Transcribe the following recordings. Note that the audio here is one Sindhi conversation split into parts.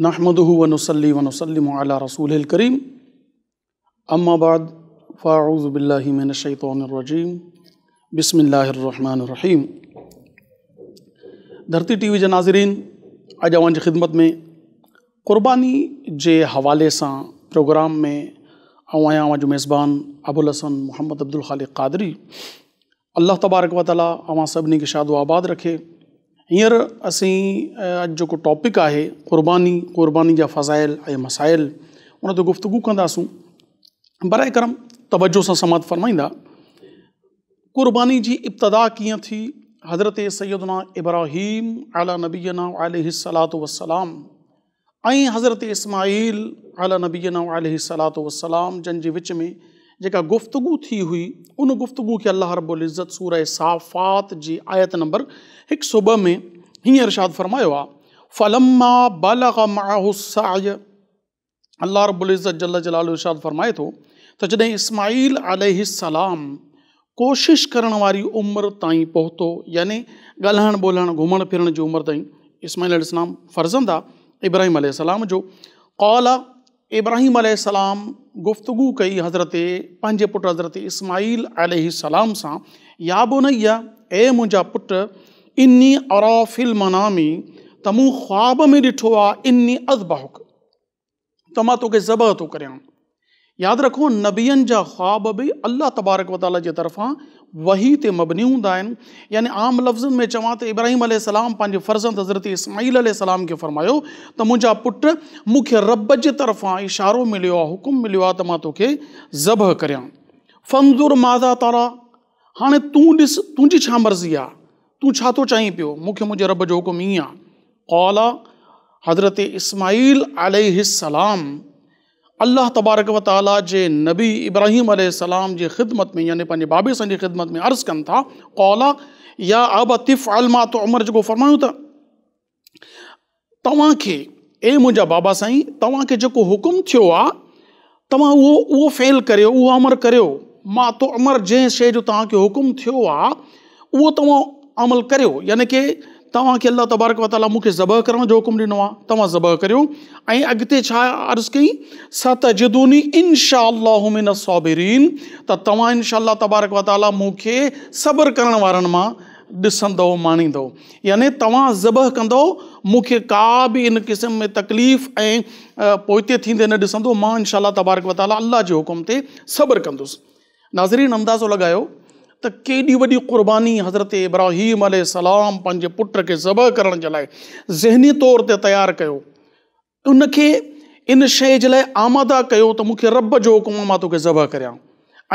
نحمده و نصلي و نسلم علي رسوله الڪريم اما بعد فاعوذ بالله من الشيطان الرجيم بسم الله الرحمن الرحيم. ڌرتي ٽي وي جا ناظرين، اڄ اوهان جي خدمت ۾ قرباني جي حوالي سان پروگرام ۾ آئون آهيان اوهان جو ميزبان ابوالحسن محمد عبدالخالق قادري. الله تبارڪ و تعالي اوهان سڀني کي شاد و آباد رکي. هينئر اسين اڄ جيڪو ٽاپڪ آهي قرباني، قرباني جا فضائل ۽ مسائل، ان تي گفتگو ڪنداسون. براء ڪرم توجه سان سماعت فرمائيندا. قرباني جي ابتدا ڪيئن ٿي؟ حضرت سيدنا ابراهيم علي نبينا عليه الصلوة والسلام ۽ حضرت اسماعيل علي نبينا عليه الصلوة والسلام جن جي وچ ۾ جيڪا گفتگو ٿي هئي، ان گفتگو کي الله رب العزت سوره صافات جي آيت نمبر 102 ۾ هيئن ارشاد فرمايو آهي، فلما بلغ معه السعي. الله رب العزت جل جلاله ارشاد فرمائي ٿو ته جڏهن اسماعيل عليه السلام ڪوشش ڪرڻ واري عمر تائين پهتو، يعني ڳالهائڻ ٻولهائڻ گهمڻ ڦرڻ جي عمر تائين، اسماعيل عليه السلام فرزند آ ابراهيم عليه السلام جو، قال ابراهيم عليه السلام گفتگو ڪئي حضرت پنهنجي پٽ حضرت اسماعيل عليه السلام سان، يا بني اي منهنجا پٽ، اني ارا في المنام ته مون خواب ۾ ڏٺو آ، اني اذبحک ته مان توکي ذبح ٿو ڪريان. ياد رکو نبين جا خواب به الله تبارڪ و تعالي جي طرفان وحي تي مبني هوندا آهن. يعني عام لفظن ۾ چوان ته ابراهيم عليه السلام پنهنجي فرزند حضرت اسماعيل عليه السلام کي فرمايو ته منهنجا پٽ مون کي رب جي طرفان اشارو مليو آهي، حڪم مليو آهي ته مان توکي ذبح ڪريان. فانظر ماذا ترا، هاڻي تون ڏس تنهنجي ڇا مرضي آهي، تون ڇا ٿو چاهين پيو، مون کي منهنجي رب جو حڪم ائين آهي. قال حضرت اسماعيل عليه السلام الله تبارڪ و تعالي جي نبي ابراهيم عليه السلام جي خدمت ۾ يعني پنهنجي بابي سان جي خدمت ۾ عرض ڪن ٿا، قال يا ابت افعل ما تؤمر، جيڪو فرمايو ته توهان کي اي منهنجا بابا سائين توهان کي جيڪو حڪم ٿيو آ توهان اهو فعل ڪريو، اهو امر ڪريو، ما تؤمر جنهن شيء جو توهان کي حڪم ٿيو آ اهو توهان عمل ڪريو، يعني ڪي توهان کي الله تبارڪ و تعالي مون کي ذبح ڪرڻ جو حڪم ڏنو آ توهان ذبح ڪريو. ۽ اڳتي ڇا عرض ڪئي، ستجدوني ان شاء الله من الصابرين، ته توهان ان شاء الله تبارڪ و تعالي مون کي صبر ڪرڻ وارن مان ڏسندؤ ماڻيندؤ، يعني توهان ذبح ڪندؤ مون کي ڪا به ان قسم ۾ تڪليف ۽ پوئتي ٿيندي نه ڏسندو، مان ان شاء الله تبارڪ و تعالي الله جي حڪم تي صبر ڪندس. ناظرين اندازو لڳايو ته ڪيڏي وڏي قرباني حضرت ابراهيم عليه السلام پنهنجي پٽ کي ذبح ڪرڻ جي لاء ذهني طور تي تيار ڪيو، ان کي ان شيء جي لاء آماده ڪيو ته مون کي رب جو حڪم آ مان توکي ذبح ڪريان.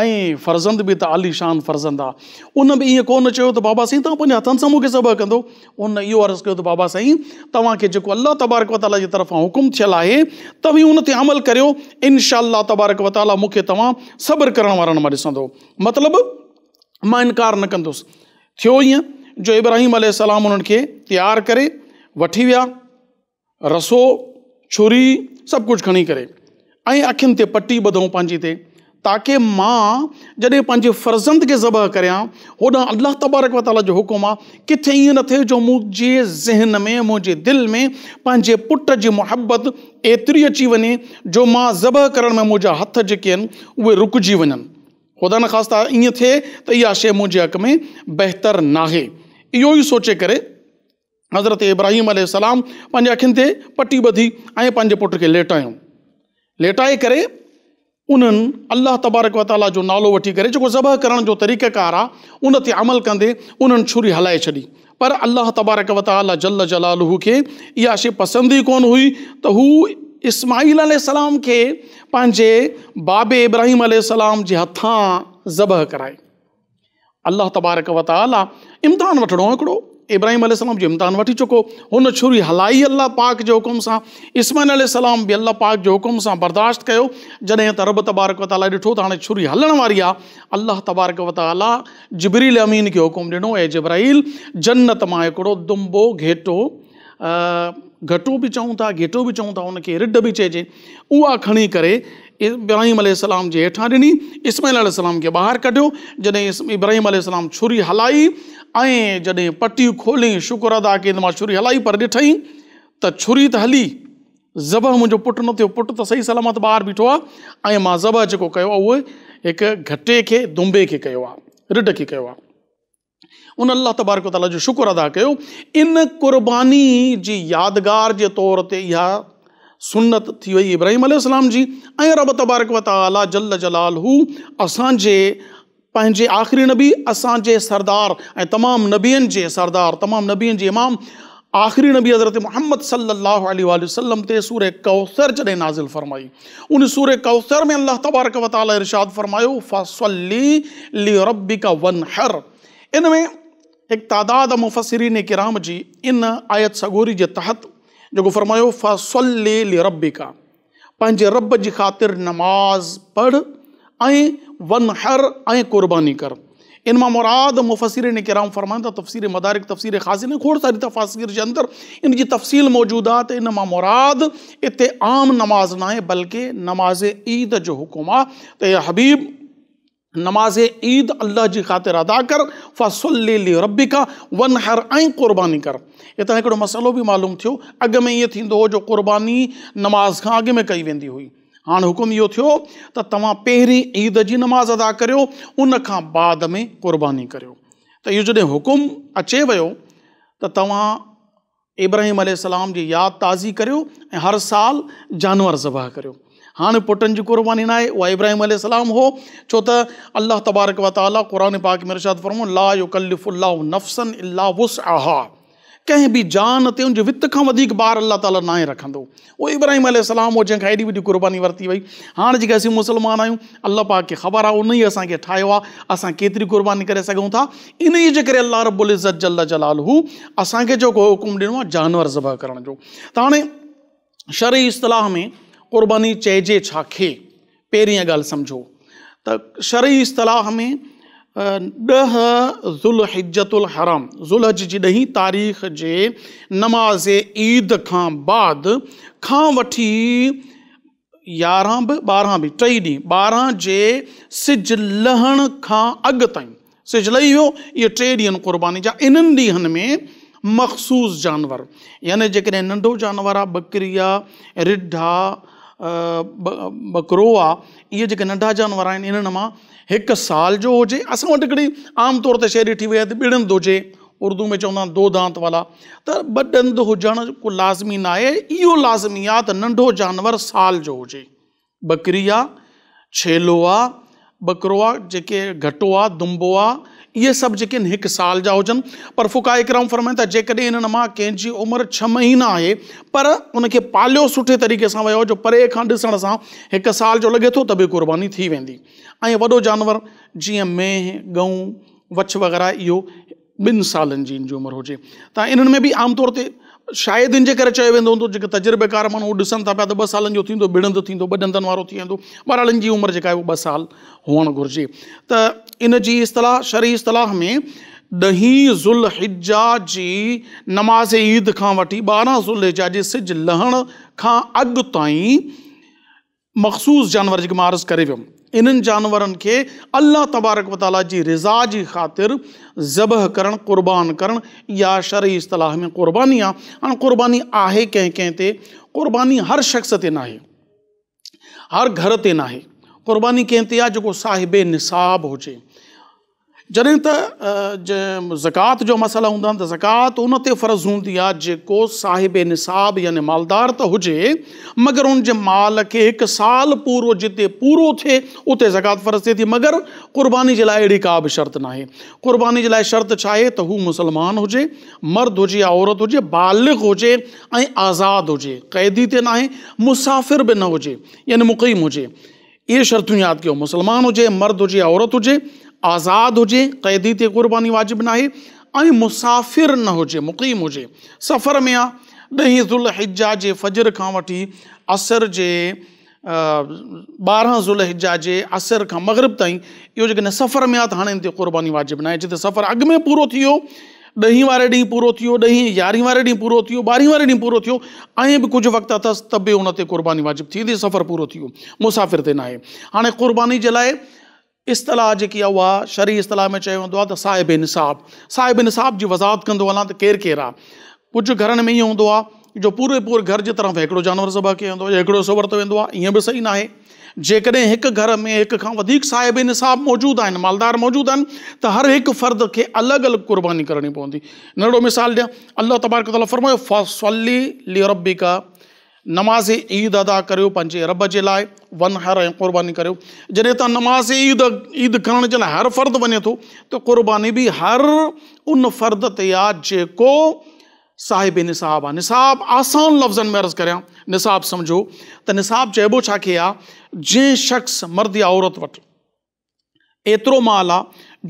۽ فرزند به ته عالي شان فرزند آ، ان به ائين ڪونه چيو ته بابا سائين توهان پنهنجي هٿن سان مون کي ذبح ڪندو، ان اهو عرض ڪيو ته بابا سائين توهان کي جيڪو الله تبارڪ و تعالي جي طرفان حڪم ٿيل آهي توهين ان تي عمل ڪريو، انشاء الله تبارڪ و تعالي مون کي توهان صبر ڪرڻ وارن مان ڏسندو، مطلب مان انڪار نه ڪندس. ٿيو ائين جو ابراهيم عليه السلام انهن کي تيار ڪري وٺي ويا، رسو، ڇري، سڀ ڪجهه کڻي ڪري ۽ اکين تي پٽي ٻڌئون پنهنجي تي، تاڪه مان جڏهن پنهنجي فرزند کي ذبح ڪريان، هوڏانهن الله تبارڪ و تعاليٰ جو حڪم آ، ڪٿي ائين نه ٿئي جو منهنجي ذهن ۾، منهنجي دل ۾ پنهنجي پٽ جي محبت ايتري اچي وڃي جو مان ذبح ڪرڻ ۾ منهنجا هٿ جيڪي آهن اهي رڪجي وڃن. خدا نخواسته ائين ٿئي ته اها شيء منهنجي حق ۾ بهتر ناهي. اهو ئي سوچي ڪري حضرت ابراهيم عليه السلام پنهنجي اکين تي پٽي ٻڌي ۽ پنهنجي پٽ کي ليٽايو. ليٽائي ڪري انهن الله تبارڪ و تعاليٰ جو نالو وٺي ڪري جيڪو ذبح ڪرڻ جو طريقه ڪار آ ان تي عمل ڪندي انهن ڇري هلائي ڇڏي. پر الله تبارڪ و تعاليٰ جل جلاله کي اها شيء پسند ئي ڪونه هئي ته هو اسماعيل عليه السلام کي پنهنجي بابي ابراهيم عليه السلام جي هٿان ذبح ڪرائي. الله تبارڪ و تعاليٰ امتحان وٺڻو هو هڪڙو، ابراهيم عليه السلام جو امتحان وٺي چڪو، هن ڇري هلائي الله پاڪ جي حڪم سان، اسماعيل عليه السلام به الله پاڪ جي حڪم سان برداشت ڪيو، جڏهن ته رب تبارڪ و تعاليٰ ڏٺو ته هاڻي ڇري هلڻ واري آ، الله تبارڪ و تعاليٰ جبريل امين کي حڪم ڏنو، اي جبرائيل جنت مان هڪڙو دنبو، گهيٽو، گهٽو به چئون ٿا، گهيٽو به چئون ٿا، ان کي رڍ به چئجي، اها کڻي ڪري ابراهيم عليه السلام جي هيٺان ڏني، اسماعيل عليه السلام کي ٻاهر ڪڍيو، جڏهن ابراهيم عليه السلام ڇري هلائي ۽ جڏهن پٽي کولي شڪر ادا ڪيائين ته مان ڇري هلائي، پر ڏٺائين ته ڇري ته هلي ذبح منهنجو پٽ نه ٿيو، پٽ ته صحيح سلامت ٻاهر بيٺو آهي ۽ مان ذبح جيڪو ڪيو آهي اهو هڪ گهٽي کي، دنبي کي ڪيو آهي، رڍ کي ڪيو آهي. ان الله تبارڪ و تعاليٰ جو شڪر ادا ڪيو. ان قرباني جي يادگار جي طور تي اها سنت ٿي وئي ابراهيم عليه السلام جي ۽ رب تبارڪ و تعاليٰ جل جلاله اسان جي پنهنجي آخري نبي، اسان جي سردار ۽ تمام نبين جي سردار، تمام نبين جي امام، آخري نبي حضرت محمد صلّي الله عليه واٰله وسلّم تي سورة ڪوثر جڏهن نازل فرمائي، ان سورة ڪوثر ۾ الله تبارڪ و تعالي ارشاد فرمايو، فصلّ لربّڪ وانحر ان ۾ هڪ تعداد مفسرين ڪرام جي ان آيت سڳوري جي تحت جيڪو فرمايو، فصلّ لربّڪ پنهنجي رب جي خاطر نماز پڙهه ۽ وانحر ۽ قرباني ڪر. ان مان مراد مفسرين ڪرام فرمائن ٿا تفسير مدارڪ، تفسير خازن ۽ کوڙ ساري تفاسير جي اندر ان جي تفصيل موجود آهي ته ان مان مراد اتي عام نماز ناهي بلڪه نماز عيد جو حڪم آهي ته اي حبيب! نماز عيد الله جي خاطر ادا ڪر، فصل لربک وانحر ۽ قرباني ڪر. هتان هڪڙو مسئلو به معلوم ٿيو، اڳ ۾ ائين ٿيندو هو جو قرباني نماز کان اڳ ۾ ڪئي ويندي هئي، هاڻ حڪم اهو ٿيو ته توهان پهرين عيد جي نماز ادا ڪريو ان کان بعد ۾ قرباني ڪريو. ته اهو جڏهن حڪم اچي ويو ته توهان ابراهيم عليه السلام جي ياد تازي ڪريو ۽ هر سال جانور ذبح ڪريو. هاڻي پٽن جي قرباني ناهي، اها ابراهيم عليه السلام هو، ڇو ته الله تبارڪ و تعالي قرآن پاڪ ۾ ارشاد فرمايو لا يڪلف الله نفسا الا وسعها ڪنهن به جان تي ان جي وت کان وڌيڪ بار الله تعالي ناهي رکندو. اهو ابراهيم عليه السلام هو جنهن کان ايڏي وڏي قرباني ورتي وئي. هاڻ جيڪي اسين مسلمان آهيون الله پاڪ کي خبر آهي ان ئي اسان کي ٺاهيو آهي اسان ڪيتري قرباني ڪري سگهون ٿا انهيء جي ڪري الله رب العزت جل جلاله اسان کي جيڪو حڪم ڏنو آهي جانور ذبح ڪرڻ جو ته هاڻي شرعي اصطلاح ۾ قرباني چئجي ڇا کي؟ پهرين ڳالهه سمجهو ته شرعي اصطلاح ۾ ڏهه ذوالحجة الحرام، ذوالحج جي ڏهين تاريخ جي نماز عيد کان بعد کان وٺي يارهن به ٻارهن به ٽئي ڏينهن ٻارهن جي سج لهڻ کان اڳ تائين سج لهي ويو، اهي ٽي ڏينهن قرباني جا، انهن ڏينهن ۾ مخصوص جانور يعني جيڪڏهن ننڍو جانور آ، ٻڪري آ، رڍ آ، ٻڪرو آ، اهي جيڪي ننڍا جانور آهن انهن مان هڪ سال جو هجي، اسان وٽ هڪڙي عام طور تي شيء ڏٺي وئي آهي ته ٻڙند هجي، اردو ۾ چوندا آهن دو دانت والا، ته ٻه ڏند هجڻ ڪو لازمي ناهي، اهو لازمي آ ته ننڍو جانور سال جو هجي. ٻڪري آ، ڇيلو آ، ٻڪرو آ، جيڪي گهٽو آ، دنبو آ، اهي سڀ جيڪي آهن هڪ سال جا هجن پر فقهاء ڪرام فرمائن ٿا جيڪڏهن انهن مان ڪنهن جي عمر ڇهه مهينا آهي پر ان کي پاليو سٺي طريقي سان ويو جو پري کان ڏسڻ سان هڪ سال جو لڳي ٿو ته به قرباني ٿي ويندي ۽ وڏو جانور جيئن مينهن، ڳئون، وڇ وغيره اهو ٻن سالن جي ان جي عمر هجي ته انهن ۾ به عام طور تي شايد ان جي ڪري چيو ويندو هوندو جيڪي تجربيڪار ماڻهو ڏسن ٿا پيا ته ٻه سالن جو ٿيندو ٻڙند ٿيندو ٻه ڏندن وارو ٿي ويندو بهرحال ان جي عمر جيڪا آهي اها ٻه سال هئڻ گهرجي ته ان جي اصطلاح شرعي اصطلاح ۾ ڏهين ذوالحجه جي نماز عيد کان وٺي 12 ذوالحجه جي سج لهڻ کان اڳ تائين مخصوص جانور جيڪي مان عرض ڪري ويم انهن جانورن کي الله تبارڪ و تعالي جي رضا جي خاطر ذبح ڪرڻ قربان ڪرڻ اها شرعي اصطلاح ۾ قرباني آهي. هاڻ قرباني آهي ڪنهن ڪنهن تي؟ قرباني هر شخص تي ناهي، هر گهر تي ناهي، قرباني ڪنهن تي آهي جيڪو صاحب نصاب هجي. جڏهن ته زڪوات جو مسئلا هوندا آهن ته زڪوات ان تي فرض هوندي آهي جيڪو صاحب نصاب يعني مالدار ته هجي مگر ان جي مال کي هڪ سال پورو جتي پورو ٿئي اتي زڪوات فرض ٿئي ٿي مگر قرباني جي لاء اهڙي ڪا به شرط ناهي قرباني جي لاء شرط ڇا آهي ته هو مسلمان هجي مرد هجي يا عورت هجي بالغ هجي ۽ آزاد هجي قيدي تي ناهي مسافر به نه هجي يعني مقيم هجي اهي شرطون ياد ڪيو، مسلمان هجي، مرد هجي يا عورت هجي، آزاد هجي، قيدي تي قرباني واجب ناهي ۽ مسافر نه هجي، مقيم هجي، سفر ۾ آ، ڏهين ذوالحجه جي فجر کان وٺي عصر جي 12 ذوالحجه جي عصر کان مغرب تائين اهو جيڪڏهن سفر ۾ آ ته هاڻي ان تي قرباني واجب ناهي، جتي سفر اڳ ۾ پورو ٿي ويو ڏهين واري ڏينهن پورو ٿيو، ڏهين يارهين واري ڏينهن پورو ٿيو، ٻارهين واري ڏينهن پورو ٿيو ۽ به ڪجهه وقت اٿس ته به ان تي قرباني واجب ٿي ويندي، سفر پورو ٿي ويو، مسافر تي ناهي. هاڻي قرباني جي لاء اصطلاح جيڪي آهي اها شرعي اصطلاح ۾ چيو ويندو آهي ته صاحب نصاب، صاحب نصاب جي وضاحت ڪندو هلان ته ڪير ڪير آهي. ڪجهه گهرن ۾ ائين هوندو آهي جو پوري پوري گهر جي طرف هڪڙو جانور ذبح ڪيو ويندو آهي يا هڪڙو حصو ورتو ويندو آهي، ائين به صحيح ناهي. جيڪڏهن هڪ گهر ۾ هڪ کان وڌيڪ صاحب نصاب موجود آهن، مالدار موجود آهن ته هر هڪ فرد کي الڳ الڳ قرباني ڪرڻي پوندي. ننڍڙو مثال ڏيان، الله تبارڪ وتعاليٰ فرمايو، فصل لربک، نماز عيد ادا ڪريو پنهنجي رب جي لاء، وانحر ۽ قرباني ڪريو. جڏهن توهان نماز عيد عيد کڻڻ جي لاء هر فرد وڃي ٿو ته قرباني به هر ان فرد تي آ جيڪو صاحب نصاب آ. نصاب آسان لفظن ۾ عرض ڪريان، نصاب سمجهو ته نصاب چئبو ڇا کي آ؟ جنهن شخص، مرد يا عورت، وٽ ايترو مال آ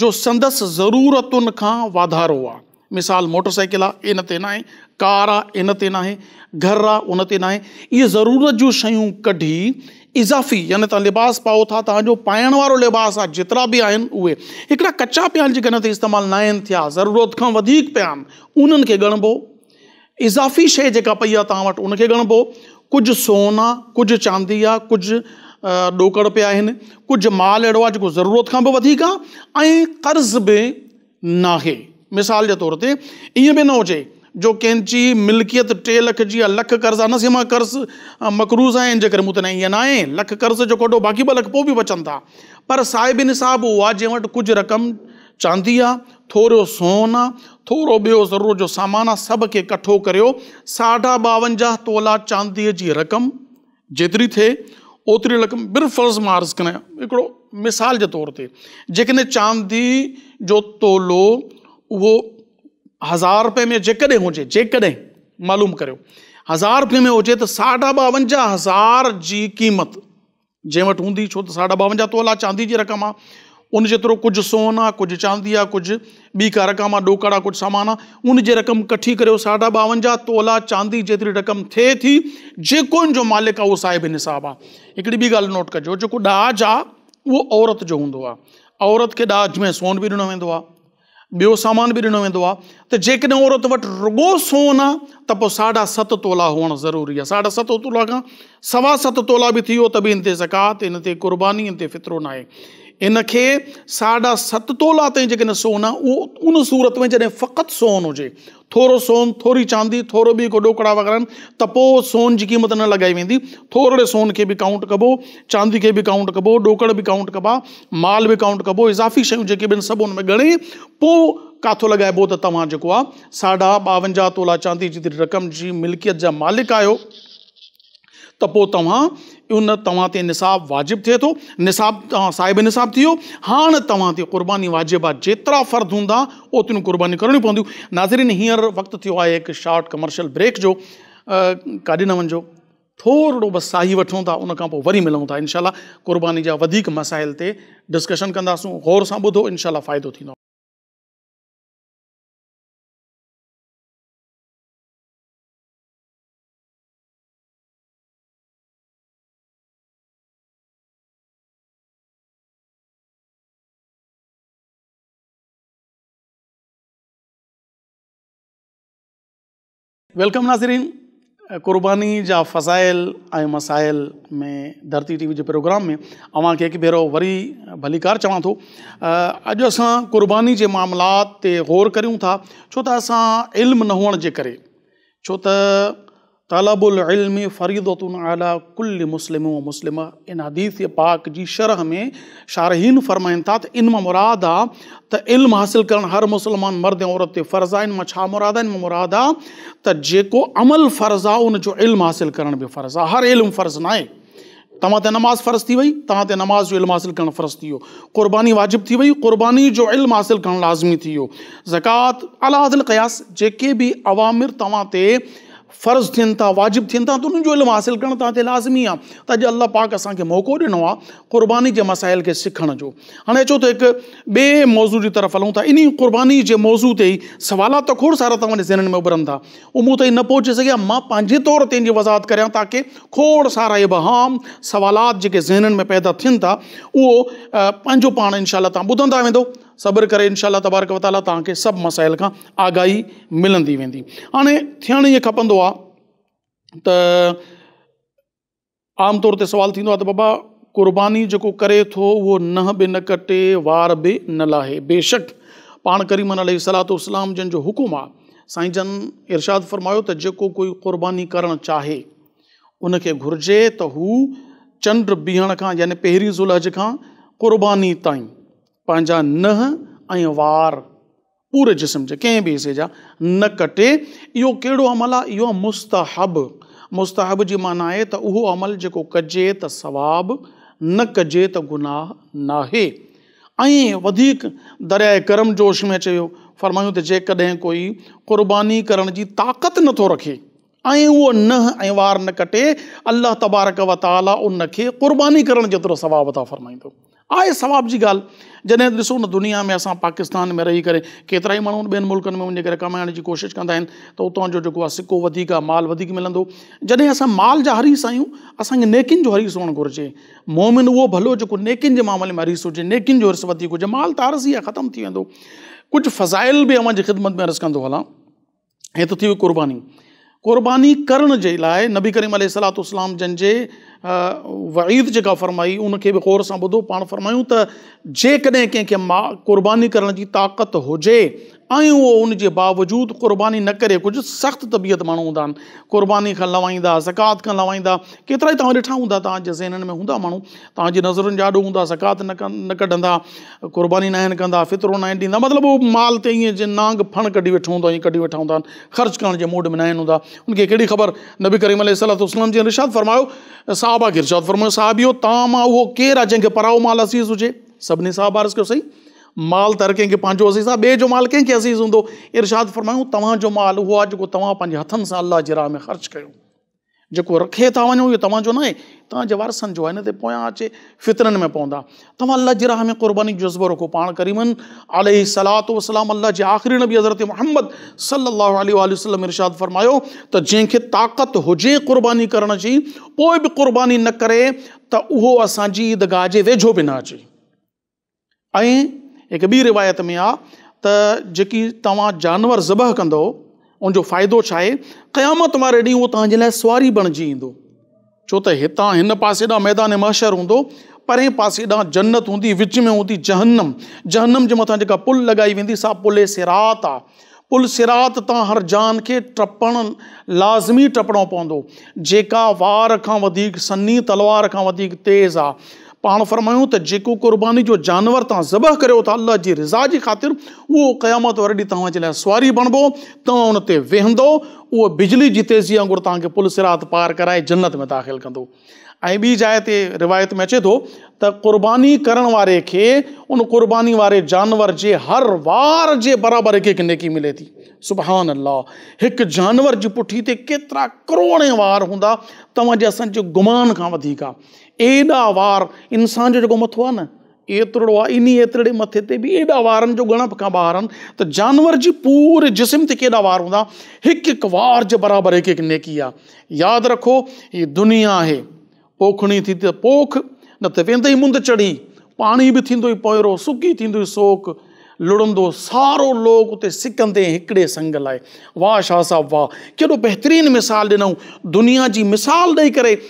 جو سندس ضرورتن کان واڌارو آ. مثال موٽر سائيڪل آ، ان تي ناهي، ڪار آ، ان تي ناهي، گهر آ، ان تي ناهي. اهي ضرورت جون شيون ڪڍي اضافي يعني توهان لباس پائو ٿا، توهان جو پائڻ وارو لباس آ، جيترا به آهن اهي هڪڙا ڪچا پيا آهن جيڪي ان تي استعمال ناهن ٿيا، ضرورت کان وڌيڪ پيا آهن، انهن کي ڳڻبو. اضافي شيء جيڪا پئي آ توهان وٽ ان کي ڳڻبو. ڪجهه سون آ، ڪجهه چاندي آ، ڪجهه ڏوڪڙ پيا آهن، ڪجهه مال اهڙو آ جيڪو ضرورت کان به وڌيڪ آ ۽ قرض به ناهي. مثال جي طور تي ائين به نه هجي جو ڪنهن جي ملڪيت ٽي لک جي آ، لک قرض آ، نه سائين مان قرض مقروض آهيان ان جي ڪري مون تي نه ائين ناهي، لک قرض جو ڪڍو باقي 2 لک پوء به بچن ٿا. پر صاحب نصاب اهو آ جنهن وٽ ڪجهه رقم چاندي آ، ٿورو سون آ، ٿورو ٻيو ضرورت جو سامان آ، سڀ کي ڪٺو ڪريو، 52.5 تولا چانديء جي رقم جيتري ٿئي، اوتري رقم بالفرض مان عرض ڪريان، هڪڙو مثال جي طور تي، جيڪڏهن چاندي جو تولو اهو هزار رپئي ۾ جيڪڏهن هجي، جيڪڏهن معلوم ڪريو، هزار رپئي ۾ هجي ته 52.5 هزار جي قيمت جنهن وٽ هوندي، ڇو ته 52.5 تولا چاندي جي رقم آ، ان جيترو ڪجهه سون آ، ڪجهه چاندي آ، ڪجهه ٻي ڪا رقم آ، ڏوڪڙ آ، ڪجهه سامان آ، ان جي رقم ڪٺي ڪريو 52.5 تولا چاندي جيتري رقم ٿئي ٿي، جيڪو ان جو مالڪ آ اهو صاحب نصاب آ. هڪڙي ٻي ڳالهه نوٽ ڪجو، جيڪو ڏاج آ اهو عورت جو هوندو آ، عورت کي ڏاج ۾ سون به ڏنو ويندو آ، ٻيو سامان به ڏنو ويندو آهي ته جيڪڏهن عورت وٽ رڳو سون آهي ته پوء 7.5 تولا هئڻ ضروري آهي. 7.5 تولا کان 7.25 تولا به ٿي ويو ته به ان تي زڪوات، ان تي قرباني، ان تي فطرو ناهي. ان کي 7.5 تولا تائين جيڪڏهن سون آهي اهو ان صورت ۾ جڏهن فقط سون هجي، ٿورو سون، ٿوري چاندي، ٿورو ٻي ڪو ڏوڪڙا وغيره آهن ته پوء سون جي قيمت نه لڳائي ويندي. ٿورڙي سون کي به ڪائونٽ ڪبو، چاندي کي به ڪائونٽ ڪبو، ڏوڪڙ به ڪائونٽ ڪبا، مال به ڪائونٽ ڪبو، اضافي شيون جيڪي به آهن سڀ ان ۾ ڳڻي پوء ڪاٿو لڳائبو ته توهان جيڪو آهي 52.5 تولا چاندي جيتري رقم جي ملڪيت جا مالڪ آهيو ته پوء توهان ان توهان تي نصاب واجب ٿئي ٿو، نصاب توهان صاحب نصاب ٿي ويو، هاڻ توهان تي قرباني واجب آهي، جيترا فرد هوندا اوتريون قربانيون ڪرڻيون پونديون. ناظرين هينئر وقت ٿيو آهي هڪ شارٽ ڪمرشل بريڪ جو، ڪاڏي نه وڃجو، ٿورڙو بس ساهي وٺون ٿا ان کان پوء وري ملون ٿا انشاء الله قرباني جا وڌيڪ مسائل تي ڊسڪشن ڪنداسون، غور سان ٻڌو انشاء الله فائدو ٿيندو. Welcome ناظرين قرباني جا فضائل ۽ مسائل ۾ ڌرتي ٽي وي جي پروگرام ۾ اوهان کي هڪ ڀيرو وري ڀليڪار چوان ٿو. اڄ اسان قرباني جي معاملات تي غور ڪريون ٿا ڇو ته اسان علم نه هئڻ جي ڪري، ڇو ته طلب العلم فريضة علي ڪل مسلم و مسلمه ان حديث پاڪ جي شرح ۾ شارحين فرمائن ٿا ته ان مان مراد آ ته علم حاصل ڪرڻ هر مسلمان مرد ۽ عورت تي فرض آ. ان مان ڇا مراد آ؟ ان مان مراد آ ته جيڪو عمل فرض آ ان جو علم حاصل ڪرڻ به فرض آ. هر علم فرض ناهي. توهان تي نماز فرض ٿي وئي، توهان تي نماز جو علم حاصل ڪرڻ فرض ٿي ويو. قرباني واجب ٿي وئي، قرباني جو علم حاصل ڪرڻ لازمي ٿي ويو. زڪوات، علي هذا القياس جيڪي به اوامر توهان تي فرض ٿين ٿا، واجب ٿين ٿا ته انهن جو علم حاصل ڪرڻ توهان تي لازمي آهي. ته اڄ الله پاڪ اسان کي موقعو ڏنو آهي قرباني جي مسائل کي سکڻ جو. هاڻي اچو ته هڪ ٻئي موضوع جي طرف هلون ٿا. انهي قرباني جي موضوع تي ئي سوالات ته کوڙ سارا توهان جي ذهنن ۾ اڀرن ٿا. اهو مون تائين نه پهچي سگهيا، مان پنهنجي طور تي ان جي وضاحت ڪريان تاڪه کوڙ سارا ابهام، سوالات جيڪي ذهنن ۾ پيدا ٿين ٿا اهو پنهنجو پاڻ انشاء الله توهان ٻڌندا ويندو، صبر ڪري انشاء الله تبارڪ وتعاليٰ توهان کي سڀ مسائل کان آگاهي ملندي ويندي. هاڻي ٿيڻ ائين کپندو آهي ته عام طور تي سوال ٿيندو آهي ته بابا قرباني جيڪو ڪري ٿو اهو ننهن به نه ڪٽي وار به نه لاهي. بيشڪ پاڻ ڪريمن عليه الصلوة والسلام جن جو حڪم آهي. سائين جن ارشاد فرمايو ته جيڪو ڪوئي قرباني ڪرڻ چاهي ان کي گهرجي ته هو چنڊ بيهڻ کان يعني پهرين ذوالحج کان قرباني تائين پنهنجا ننهن ۽ وار پوري جسم جي ڪنهن به حصي جا نه ڪٽي. اهو ڪهڙو عمل آهي؟ اهو آهي مستحب. مستحب جي معنيٰ آهي ته اهو عمل جيڪو ڪجي ته ثواب، نه ڪجي ته گناهه ناهي. ۽ وڌيڪ درياء ڪرم جوش ۾ اچي ويو. فرمايون ته جيڪڏهن ڪوئي قرباني ڪرڻ جي طاقت نٿو رکي ۽ اهو ننهن ۽ وار نه ڪٽي، الله تبارڪ و تعاليٰ ان کي قرباني ڪرڻ جيترو ثواب عطا فرمائيندو. آهي ثواب جي ڳالهه. جڏهن ڏسو نه دنيا ۾ اسان پاڪستان ۾ رهي ڪري ڪيترائي ماڻهو ٻين ملڪن ۾ وڃي ڪري ڪمائڻ جي ڪوشش ڪندا آهن ته اتان جو جيڪو آهي سڪو وڌيڪ آهي مال وڌيڪ ملندو. جڏهن اسان مال جا حريص آهيون اسان کي نيڪين جو حريص هئڻ گهرجي. مومن اهو ڀلو جيڪو نيڪين جي معاملي ۾ حريص هجي، نيڪين جو حرص وڌيڪ هجي. مال ته عارضي آهي ختم ٿي ويندو. ڪجهه فضائل به اوهان جي خدمت ۾ عرض ڪندو هلان. هي ته ٿي وئي قرباني. قرباني ڪرڻ جي لاء نبي ڪريم عليه الصلوة والسلام جن جي وعيد جيڪا فرمائي ان کي به غور سان ٻڌو. پاڻ فرمايون ته جيڪڏهن ڪنهن کي قرباني ڪرڻ جي طاقت هجي ۽ اهو ان جي باوجود قرباني نه ڪري، ڪجهه سخت طبيعت ماڻهو هوندا آهن، قرباني کان لوائيندا، زڪوات کان لوائيندا، ڪيترائي توهان ڏٺا هوندا، توهان جي ذهنن ۾ هوندا ماڻهو، توهان جي نظرن جي آڏو هوندا، زڪوات نه ڪڍندا، قرباني ناهن ڪندا، فطرو ناهن ڏيندا، مطلب اهو مال تي ائين جيئن نانگ ڦڻ ڪڍي ويٺو هوندو آهي ائين ڪڍي ويٺا هوندا آهن، خرچ ڪرڻ جي موڊ ۾ ناهن هوندا، ان کي ڪهڙي خبر، نبي ڪريم عليه الصلوة والسلام جن ارشاد فرمايو، صحابه کي ارشاد فرمايو، صحابيو توهان مان اهو ڪير آهي جنهن کي پرائو مال عزيز هجي؟ سڀني صحابه عرض ڪيو سائين مال ته هر ڪنهن کي پنهنجو عزيز آهي، ٻئي جو مال ڪنهن کي عزيز هوندو؟ ارشاد فرمايو، توهان جو مال اهو آهي جيڪو توهان پنهنجي هٿن سان الله جي راهه ۾ خرچ ڪيو. جيڪو رکي ٿا وڃو اهو توهان جو ناهي، توهان جي وارثن جو آهي، نه ته پويان اچي فتنن ۾ پوندا. توهان الله جي راهه ۾ قرباني جو جذبو رکو. پاڻ ڪريمن عليه الصلوة والسلام الله جي آخري نبي حضرت محمد صلي الله عليه واٰله وسلم ارشاد فرمايو ته جنهن کي طاقت هجي قرباني ڪرڻ جي پوء به قرباني نه ڪري ته اهو اسان جي عيدگاهه جي ويجهو به نه اچي. ۽ هڪ ٻي روايت ۾ آ ته جيڪي توهان جانور ذبح ڪندؤ ان جو فائدو ڇا آهي؟ قيامت واري ڏينهن اهو توهان جي لاء سواري بڻجي ايندو. ڇو ته هتان هن پاسي ڏانهن ميدان محشر هوندو، پرئين پاسي ڏانهن جنت هوندي، وچ ۾ هوندي جهنم. جهنم جي مٿان جيڪا پل لڳائي ويندي سا پل صراط آ. پل صراط تان هر جان کي ٽپڻ لازمي ٽپڻو پوندو، جيڪا وار کان وڌيڪ سنهي تلوار کان وڌيڪ تيز آ. پاڻ فرمايون ته جيڪو قرباني جو جانور توهان ذبح ڪريو ٿا الله جي رضا جي خاطر اهو قيامت واري ڏينهن توهان جي لاء سواري بڻبو، توهان ان تي ويهندو، اهو بجلي جي تيزي وانگر توهان کي پل صراط پار ڪرائي جنت ۾ داخل ڪندو. ۽ ٻي جاء تي روايت ۾ اچي ٿو ته قرباني ڪرڻ واري کي ان قرباني واري جانور جي هر وار جي برابر هڪ هڪ نيڪي ملي ٿي. سبحان الله! هڪ جانور جي پٺي تي ڪيترا ڪروڙين وار هوندا، توهان جي اسان جي گمان کان وڌيڪ آ. ايڏا وار انسان جو جيڪو مٿو آ نه ايترڙو آ، انهي ايترڙي مٿي تي به ايڏا وارن جو ڳڻپ کان ٻاهر آهن ته جانور جي پوري جسم تي ڪيڏا وار هوندا، هڪ هڪ وار جي برابر هڪ هڪ نيڪي آ. ياد رکو هي دنيا آهي، پوکڻي ٿي ته پوک، نه ته ويندئي مند چڙهي، پاڻي به ٿيندوئي پوئرو، سڪي ٿيندوئي سوڪ، لڙندو سارو لوڪ اتي سڪندين هڪڙي سنگ لاء. واهه شاهه صاحب واهه، ڪيڏو بهترين مثال ڏنائون، دنيا جي مثال ڏئي ڪري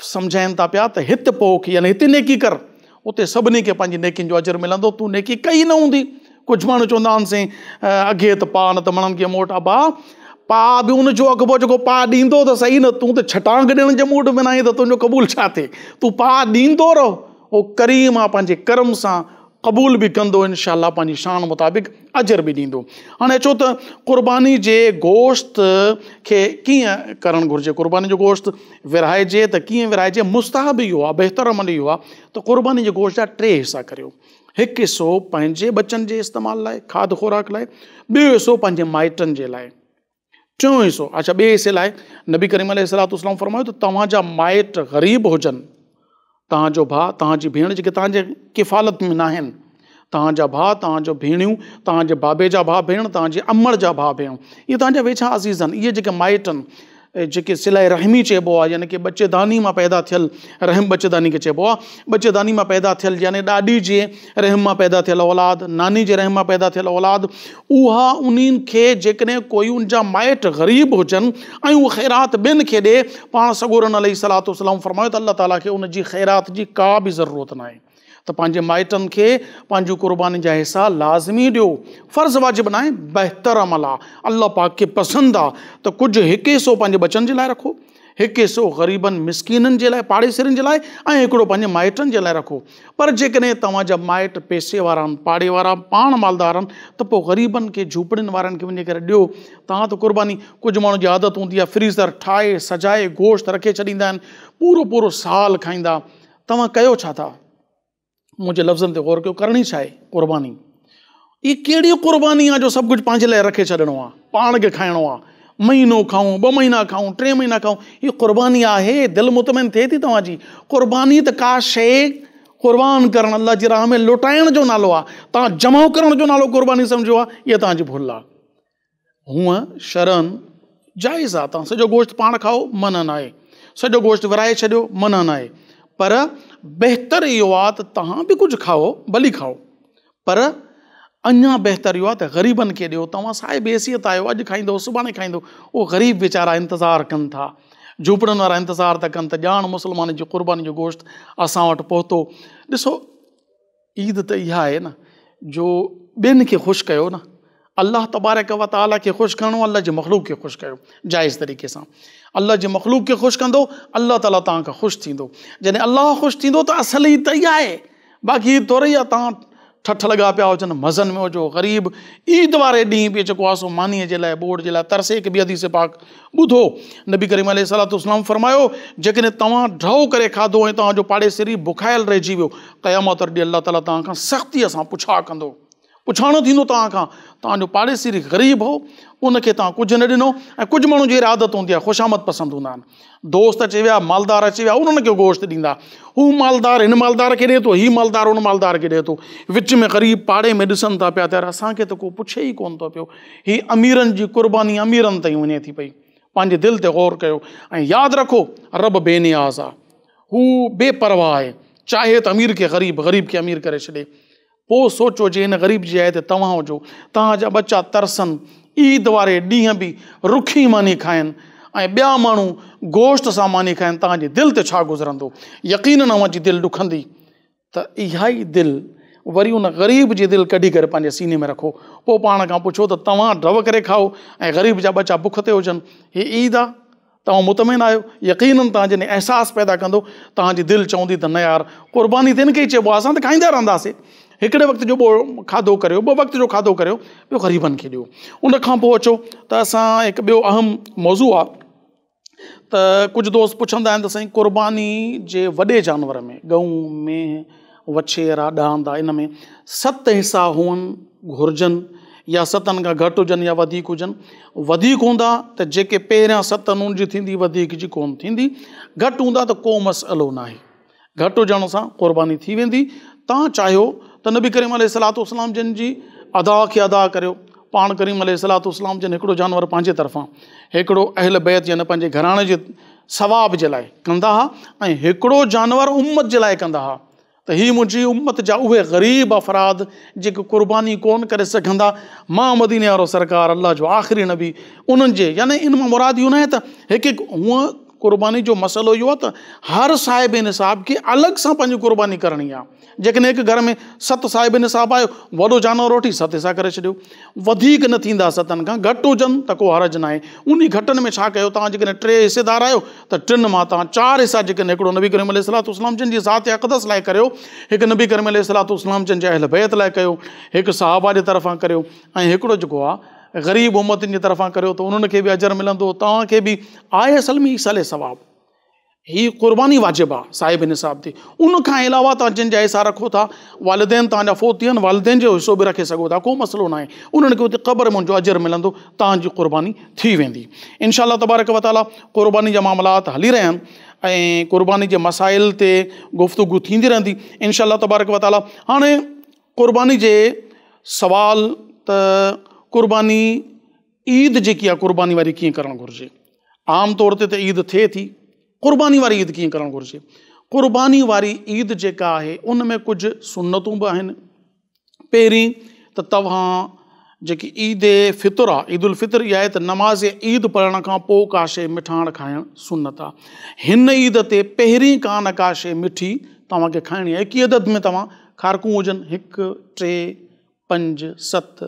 سمجهائين ٿا پيا ته هت پوک يعني هتي نيڪي ڪر، اتي سڀني کي پنهنجي نيڪين جو اجر ملندو، تون نيڪي ڪئي نه هوندي. ڪجهه ماڻهو چوندا آهن سائين اگهي ته پاء نه ته مڻن کي موٽ. ابا پاء به ان جو اگهبو جيڪو پاء ڏيندو ته سهي نه، تون ته ڇٽانگ ڏيڻ جي موڊ ۾ ناهين ته تنهنجو قبول ڇا ٿئي. تون پاء ڏيندو رهه، هو ڪريم آ پنهنجي ڪرم سان قبول به ڪندو انشاء الله پنهنجي شان مطابق اجر به ڏيندو. هاڻي اچو ته قرباني جي گوشت کي ڪيئن ڪرڻ گهرجي. قرباني جو گوشت ورهائجي ته ڪيئن ورهائجي؟ مستحب اهو آهي، بهتر عمل اهو آهي ته قرباني جي گوشت جا ٽي حصا ڪريو. هڪ حصو پنهنجي ٻچن جي استعمال لاء، کاڌ خوراڪ لاء، ٻيو حصو پنهنجي مائٽن جي لاء، ٽيون حصو اڇا ٻئي حصي لاء نبي ڪريم عليه الصلوة والسلام فرمايو ته توهان جا مائٽ غريب هجن، توهان جو ڀاء، توهان جي ڀيڻ جيڪي توهان جي ڪفالت ۾ ناهن، توهان جا ڀاء، توهان جو ڀيڻيون، توهان جي بابي جا ڀاء ڀيڻ، توهان جي امڙ جا ڀاء ڀيڻ، اهي توهان جا ويجها عزيز آهن، اهي جيڪي مائٽ آهن، جيڪي صله رحمي چئبو آهي يعني ڪه ٻچي داني مان پيدا ٿيل رحم ٻچي داني کي چئبو آهي، ٻچي داني مان پيدا ٿيل يعني ڏاڏي جي رحم مان پيدا ٿيل اولاد، ناني جي رحم مان پيدا ٿيل اولاد، اها انهن کي جيڪڏهن ڪوئي ان جا مائٽ غريب هجن ۽ اهو خيرات ٻين کي ڏي، پاڻ سڳورن عليه الصلوة والسلام فرمايو ته الله تعاليٰ کي ان جي خيرات جي ڪا به ضرورت ناهي. ته پنهنجي مائٽن کي پنهنجون قربانين جا حصا لازمي ڏيو. فرض واجب ناهي، بهتر عمل آ. الله پاڪ کي پسند آ ته ڪجهه هڪ حصو پنهنجي ٻچن جي لاء رکو، هڪ حصو غريبن مسڪينن جي لاء، پاڙيسرين جي لاء ۽ هڪڙو پنهنجي مائٽن جي لاء رکو. پر جيڪڏهن توهان جا مائٽ پئسي وارا آهن، پاڙي وارا پاڻ مالدار آهن ته پوء غريبن کي، جهوپڙين وارن کي وڃي ڪري ڏيو. توهان ته قرباني، ڪجهه ماڻهن جي عادت هوندي آهي فريزر ٺاهي سجائي گوشت رکي ڇڏيندا آهن، پورو پورو سال کائيندا. توهان ڪيو ڇا ٿا؟ منهنجي لفظن تي غور ڪيو، ڪرڻي ڇا آهي؟ قرباني. هي ڪهڙي قرباني آهي جو سڀ ڪجهه پنهنجي لاء رکي ڇڏڻو آهي، پاڻ کي کائڻو آهي، مهينو کائون، ٻه مهينا کائون، ٽي مهينا کائون، هي قرباني آهي؟ دل مطمئن ٿئي ٿي توهان جي؟ قرباني ته ڪا شيء قربان ڪرڻ، الله جي راهه ۾ لٽائڻ جو نالو آهي، توهان جمع ڪرڻ جو نالو قرباني سمجهيو آهي، اها توهان جي ڀل آهي. هونء شرعاً جائز آ توهان سڄو گوشت پاڻ کائو منع ناهي، سڄو گوشت ورهائي ڇڏيو منع ناهي، پر بهتر اهو آ ته توهان به ڪجهه کائو ڀلي کائو پر اڃا بهتر اهو آ ته غريبن کي ڏيو، توهان صاحب حيثيت آهيو اڄ کائيندو سڀاڻي کائيندو، اهي غريب ويچارا انتظار ڪن ٿا، جهوپڙن وارا انتظار ٿا ڪن ته ڄاڻ مسلمان جي قرباني جو گوشت اسان وٽ پهتو. ڏسو! عيد ته اها آهي نه جو ٻين کي خوش ڪيو نه الله تبارڪ و تعاليٰ کي خوش ڪرڻو الله جي مخلوق کي خوش ڪيو جائز طريقي سان الله جي مخلوق کي خوش ڪندو الله تعاليٰ توهان کان خوش ٿيندو جڏهن الله خوش ٿيندو ته اصل عيد ته اها آهي باقي عيد ٿوري آهي توهان ٺٺ لڳا پيا هجن مزن ۾ هجو غريب عيد واري ڏينهن به جيڪو آهي سو مانيء جي لاء ٻوڙ جي لاء ترسي هڪ ٻي حديث پاڪ ٻڌو، نبي ڪريم عليه الصلوة والسلام فرمايو، جيڪڏهن توهان ڍؤ ڪري کاڌو ۽ توهان جو پاڙيسري بکايل رهجي ويو، قيامت واري ڏينهن الله تعاليٰ توهان کان سختيء سان پڇا ڪندو. پڇاڻو ٿيندو توهان کان. توهان جو پاڙيسري غريب هو، ان کي توهان ڪجهه نه ڏنو ۽ ڪجهه ماڻهن جي اهڙي عادت هوندي آهي، خوشامد پسند هوندا آهن. دوست اچي ويا، مالدار اچي ويا، انهن کي گوشت ڏيندا. هو مالدار هن مالدار کي ڏئي ٿو، هي مالدار ان مالدار کي ڏئي ٿو. وچ ۾ غريب پاڙي ۾ ڏسن ٿا پيا ته يار اسان کي ته ڪو پڇي ئي ڪونه ٿو پيو. هي اميرن جي قرباني اميرن تائين وڃي ٿي پئي. پنهنجي دل تي غور ڪيو ۽ ياد رکو رب بي نياز آ. هو بي پرواهه آهي. چاهي ته امير کي غريب، غريب کي امير ڪري ڇڏي. پوء سوچو جي ان غريب جي جاء تي توهان هجو، توهان جا ٻچا ترسن، عيد واري ڏينهن به رکي ماني کائن ۽ ٻيا ماڻهو گوشت سان ماني کائن، توهان جي دل تي ڇا گذرندو؟ يقينن اوهان جي دل ڏکندي. ته اها ئي دل وري ان غريب جي دل ڪڍي ڪري پنهنجي سيني ۾ رکو، پوء پاڻ کان پڇو ته توهان ڍؤ ڪري کائو ۽ غريب جا ٻچا بک تي هجن، هي عيد آ؟ توهان مطمئن آهيو؟ يقينن توهان جڏهن احساس پيدا ڪندو، توهان جي دل چوندي ته نه يار، قرباني ته ان کي ئي چئبو آهي، اسان ته کائيندا رهنداسين. هڪڙي وقت جو ٻه کاڌو ڪريو، ٻه وقت جو کاڌو ڪريو، ٻيو غريبن کي ڏيو. ان کان پوء اچو ته اسان هڪ ٻيو اهم موضوع آ ته ڪجهه دوست پڇندا آهن ته سائين قرباني جي وڏي جانور ۾ ڳئون، مينهن، وڇيرا، ڏاند آ ان ۾ ست حصا هئڻ گهرجن يا ستن کان گهٽ هجن يا وڌيڪ هجن، وڌيڪ هوندا ته جيڪي پهريان ست آهن ان جي ٿيندي وڌيڪ جي ڪونه ٿيندي، گهٽ هوندا ته ڪو مسئلو ناهي، گهٽ هجڻ سان قرباني ٿي ويندي، توهان چاهيو ته نبي ڪريم عليه الصلوة والسلام جن جي ادا کي ادا ڪريو، پاڻ ڪريم عليه الصلوة والسلام جن هڪڙو جانور پنهنجي طرفان هڪڙو اهل بيت يعني پنهنجي گهراڻي جي ثواب جي لاء ڪندا ها ۽ هڪڙو جانور امت جي لاء ڪندا ها ته هي منهنجي امت جا اهي غريب افراد جيڪي قرباني ڪونه ڪري سگهندا، مان مديني وارو سرڪار الله جو آخري نبي انهن جي يعني ان مان مراد اهو ناهي ته هڪ هڪ هونء قرباني جو مسئلو اهو آهي ته هر صاحب نصاب کي الڳ سان پنهنجي قرباني ڪرڻي آهي. جيڪڏهن هڪ گهر ۾ ست صاحب نصاب آهيو، وڏو جانور وٺي ست حصا ڪري ڇڏيو. وڌيڪ نه ٿيندا ستن کان گهٽ هجن ته ڪو حرج ناهي. انهي گهٽن ۾ ڇا ڪيو توهان جيڪڏهن ٽي حصيدار آهيو ته ٽن مان توهان چار حصا جيڪڏهن هڪڙو نبي ڪريم عليه الصلوة والسلام جن جي ذات اقدس لاء ڪريو، هڪ نبي ڪريم عليه الصلوة والسلام جن جي اهل بيت لاء ڪيو، هڪ صحابه جي طرفان ڪريو ۽ هڪڙو جيڪو آهي غريب امتين جي طرفان ڪريو ته انهن کي به اجر ملندو توهان کي به آهي اصل ۾ ايصال ثواب. هي قرباني واجب آ صاحب نصاب تي ان کان علاوه توهان جن جا حصا رکو ٿا والدين توهان جا فوت ٿي ويا آهن والدين جو حصو به رکي سگهو ٿا ڪو مسئلو ناهي انهن کي اتي قبر ۾ ان جو اجر ملندو توهان جي قرباني ٿي ويندي انشاء الله تبارڪ وتعالي قرباني جا معاملات هلي رهيا آهن ۽ قرباني جي مسائل تي گفتگو ٿيندي رهندي انشاء الله تبارڪ وتعالي هاڻي قرباني جي سوال ته قرباني عيد جيڪي آ قرباني واري ڪيئن ڪرڻ گهرجي عام طور تي ته عيد ٿئي ٿي قرباني واري عيد ڪيئن ڪرڻ گهرجي قرباني واري عيد جيڪا آهي ان ۾ ڪجهه سنتون به آهن پهرين ته توهان جيڪي عيد فطر آ عيد الفطر اها آهي ته نماز عيد پڙهڻ کان پوء ڪا شيء مٺاڻ کائڻ سنت آ هن عيد تي پهرين ڪا نه ڪا شيء مٺي توهان کي کائڻي آهي. هڪ ئي عدد ۾ توهان کارڪون هجن، هڪ، ٽي، پنج، ست،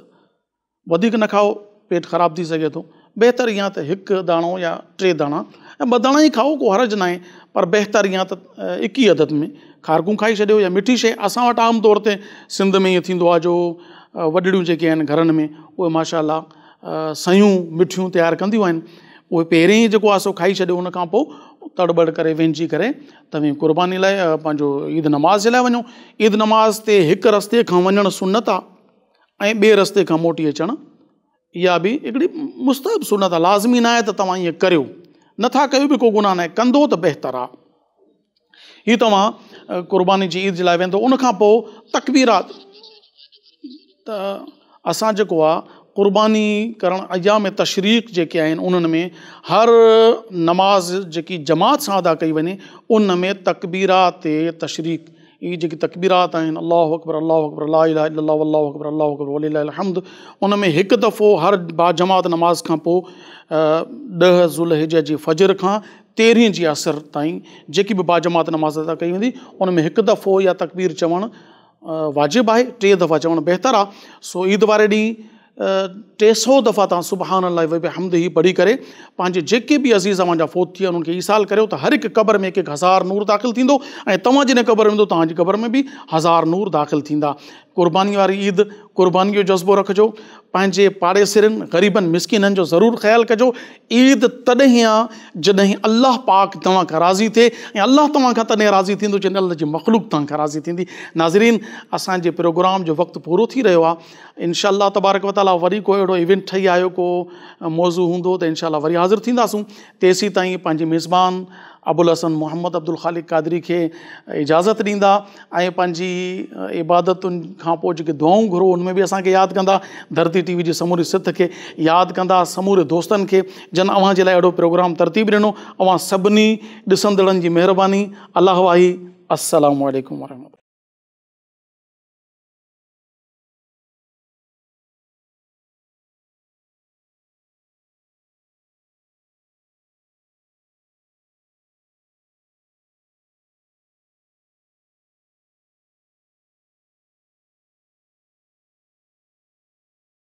وڌيڪ نه کائو پيٽ خراب ٿي سگهي ٿو. بهتر ائين آهي ته هڪ داڻو يا ٽي داڻا ۽ ٻه داڻا ئي کائو ڪو حرج ناهي پر بهتر ائين آهي ته هڪ ئي عدد ۾ کارڪون کائي ڇڏيو يا مٺي شيء اسان وٽ عام طور تي سنڌ ۾ ائين ٿيندو آهي جو وڏڙيون جيڪي آهن گهرن ۾ اهي ماشاء الله سيون مٺيون تيار ڪنديون آهن اهي پهرين ئي جيڪو آهي سو کائي ڇڏيو ان کان پوء تڙ بڙ ڪري وهنجي ڪري توهين قرباني لاء پنهنجو عيد نماز جي لاء وڃو عيد نماز تي هڪ رستي کان وڃڻ سنت آهي ۽ ٻئي رستي کان موٽي اچڻ اها به هڪڙي مستحب سنت آهي لازمي ناهي ته توهان ائين ڪريو نٿا ڪيو به ڪو گناهه ناهي ڪندو ته بهتر آهي هي توهان قرباني جي عيد جي لاء ويندو ان کان پوء تڪبيرات ته اسان جيڪو آهي قرباني ڪرڻ ايام تشريق جيڪي آهن انهن ۾ هر نماز جيڪي جماعت سان ادا ڪئي وڃي ان ۾ تڪبيرات تشريق اهي جيڪي تڪبيرات آهن الله اڪبر الله اڪبر لا اله الا الله والله اڪبر الله اڪبر ولله الحمد ان ۾ هڪ دفعو هر باجماعت نماز کان پوء ڏهه ذوالحجه جي فجر کان تيرهين جي عصر تائين جيڪي به باجماعت نماز ادا ڪئي ويندي ان ۾ هڪ دفعو اها تڪبير چوڻ واجب آهي ٽي دفعا چوڻ بهتر آهي سو عيد واري ڏينهن 300 دفعا توهان سبحان الله وبحمده پڙهي ڪري پنهنجي جيڪي به عزيز اوهان جا فوت ٿي ويا انهن کي ايصال ڪريو ته هر هڪ قبر ۾ هڪ هڪ هزار نور داخل ٿيندو ۽ توهان جڏهن قبر ۾ ويندو توهان جي قبر ۾ به هزار نور داخل ٿيندا. قرباني واري عيد قرباني جو جذبو رکجو پنهنجي پاڙيسرين غريبن مسڪينن جو ضرور خيال ڪجو عيد تڏهن آ جڏهن الله پاڪ توهان کان راضي ٿئي ۽ الله توهان کان تڏهن راضي ٿيندو جڏهن الله جي مخلوق توهان کان راضي ٿيندي ناظرين اسان جي پروگرام جو وقت پورو ٿي رهيو آ انشاء الله تبارڪ وتعالي وري ڪو اهڙو ايونٽ ٺهي آيو ڪو موضوع هوندو ته انشاء الله وري حاضر ٿينداسون تيسين تائين پنهنجي ميزبان ابوالحسن محمد عبدالخالق قادري کي اجازت ڏيندا ۽ پنهنجي عبادتن کان پوء جيڪي دعائون گهرو ان ۾ به اسان کي ياد ڪندا ڌرتي ٽي وي جي سموري سٿ کي ياد ڪندا سموري دوستن کي جن اوهان جي لاء اهڙو پروگرام ترتيب ڏنو اوهان سڀني ڏسندڙن جي مهرباني الله واهي السلام عليڪم ورحمة.